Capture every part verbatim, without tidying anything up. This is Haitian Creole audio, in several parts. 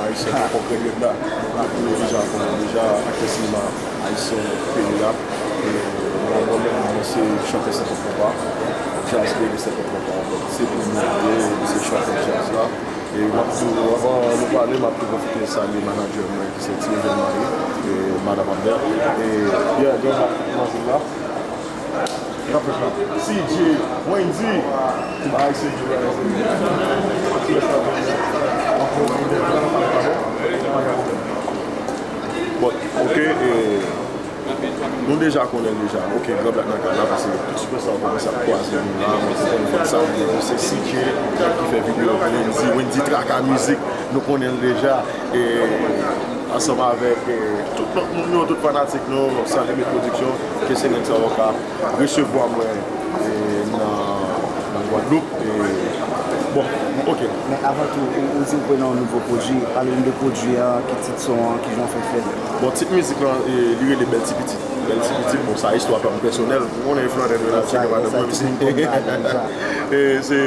Ayisyen, nou konprann yo la. Nou deja konnen deja aktè sinema ayisyen peyi a. E mwen, mwen menm, mwen se chantè senpant konpa, djaz rele senpant konpa. Donk, se pou nou ye, se chantè djaz la. E m ap tou, anvan nou pale, m ap tou pwofite salye manadjè mwen ki se Ti Eugène Marie, e madanm Abner. E, yeah, gen yon lòt manzè la. N ap fè sa. C J, Wendy. Bay C J, bay C J. Bon, ok, e, nou deja konnen l deja. Ok, Gran Blak nan kay la, paske tout sipòtè sa yo kòmanse ap kwaze nou la. Mwen konn fòk sa, se C J ki fè videyo pou Wendy, Wendy Traka Mizik, nou konnen l deja. E, ansanm avèk, e, tout lòt moun yo, tout fanatik nou, San Limit Production, ke se nèg sa yo ka resevwa mwen, e, nan, nan Gwadloup. E, bon, ok. Men avan tou, ou, ou di ou pran yon nouvo pwodui. Pale m de pwodui a, ki tit son an, ki jan w fè fè l. Bon, tit mizik lan, e, li rele Bèl Ti Pitit. Bèl Ti Pitit, bon, sa istwa pa m pèsonèl. Ou konnen flannè nou la, se sa, sa, tou moun konn bagay sa. E se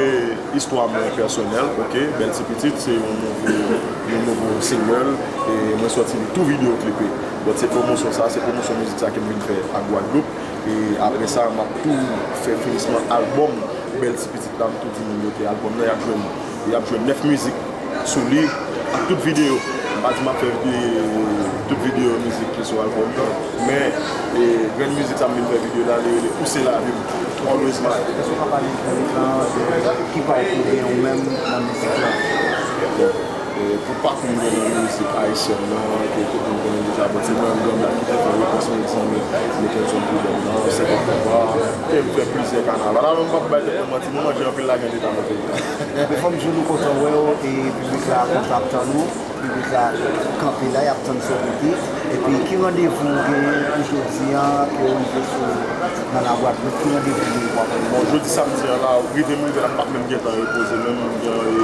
istwa mwen pèsonèl, ok? Bèl Ti Pitit, se yon nouvo, yon nouvo single, e mwen sòti li tou videyo klipe. Bon, se pwomosyon sa, se pwomosyon mizik sa ke m vin fè ak Gwadloup. E apre sa, m ap tou fè finisman albòm Bèl Ti Pitit la, m tou di moun yo ke albòm nan, y ap jwenn, y ap jwenn nèf mizik sou li, ak tout videyo. M pa di m ap fè, e, tout videyo mizik ki sou albòm nan, men, e, grenn mizik sa m vin fè videyo la, li rele Ou se lavi m, Always Mine. Èske w ka pale n de ki pakou w gen ou menm nan mizik la? E, pou pakou m gen nan mizik ayisyèn nan, ke tout moun konnen deja, bon, se mwen menm Gran Blak ki te fè Repons Mèt Zanmi, Michaelson Prud'homme nan, Senpant Konpa, ke m fè plizyè kanaval. Alò, m p ap bay tèt mwen manti, nou manje anpil lajan leta nan peyi a. Men fò m di w, nou kontan wè w, e piblik la kontan ap tann ou, piblik la kanpe la, y ap tann sa w pote. Epi, ki randevou w genyen pou jodi a, ke w rive sou, nan Lagwadloup, ki randevou w genyen pou apre? Bon, jodi samdi a la, rive m rive la, m p ap menm gentan repoze menm, m gen, e,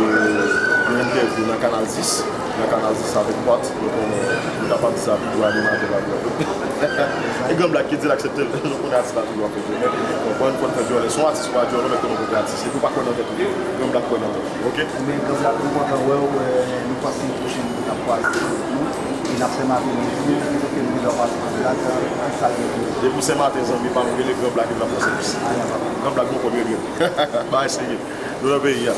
yon entèvyou nan Kanal dis, nan Kanal dis avèk Pat, nou konnen, nou kapab di sa pi gwo animatè Lagwadloup. E Gran Blak ki di l aksepte l, nou konnen atis la toujou ap fè toune. Bon, ankò yon fwa, n fè djòlè, se yon atis ou pa djòlè, ou mèt konnen kote atis, epi w pa kwè nan tèt ou, Gran Blak kwè nan tèt ou, ok? Ebyen, Gran Blak, nou kontan wè w, e, nou panse pwochen nou t ap kwaze nou, e n ap fè maten nou di nou, ki kote nou gen dwa pase Gran Blak, ki sa l gen pou nou. Depi se maten, zanmi pa m, rele Gran Blak, epi n ap pase plis. Gran Blak, bon kòb yo gen. Bagay serye. Nou nan peyi a.